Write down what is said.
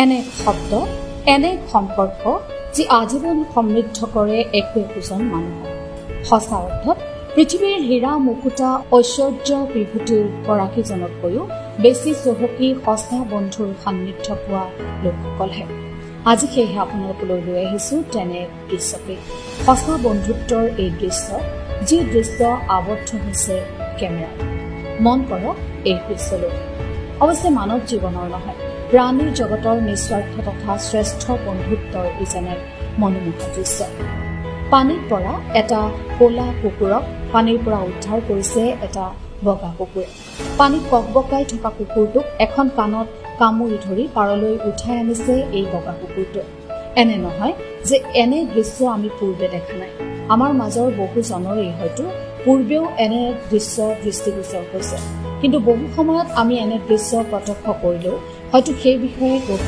এনে এক শব্দ, এনে এক সম্পৰ্ক, যি আজীৱন সমৃদ্ধ কৰে একো একোজন মানুহক। সঁচা অৰ্থত পৃথিৱীৰ হীৰা, মুকুতা, ঐশ্বৰ্য, বিভূতিৰ গৰাকীজনতকৈও বেছি চহকী সঁচা বন্ধুৰ সান্নিধ্য পোৱা লোকসকলহে। আজি সেয়েহে আপোনালোকলৈ লৈ আহিছো তেনে এক দৃশ্যকে, সঁচা বন্ধুত্বৰ এই দৃশ্য, যি দৃশ্য আবদ্ধ হৈছে কেমেৰাত। মন কৰক এই দৃশ্যলৈ। অৱশ্যে মানৱ জীৱনৰ নহয়, প্ৰাণী জগতৰ নিস্বাৰ্থ তথা শ্ৰেষ্ঠ বন্ধুত্বৰ ই যেন এক মনোমোহা দৃশ্য। পানীত পৰা এটা ক'লা কুকুৰক পানীৰ পৰা উদ্ধাৰ কৰিছে এটা বগা কুকুৰে। পানীত ককবকাই থকা কুকুৰটোক এখন কাণত কামুৰি ধৰি পাৰলৈ উঠাই আনিছে এই বগা কুকুৰটোৱে। এনে নহয় যে এনে দৃশ্য আমি পূৰ্বে দেখা নাই। আমাৰ মাজৰ বহুজনৰেই হয়তো পূৰ্বেও এনে এক দৃশ্য দৃষ্টিগোচৰ হৈছে। কিন্তু বহু সময়ত আমি এনে দৃশ্য প্ৰত্যক্ষ কৰিলেও হয়তো সেই বিষয়ে গভীৰ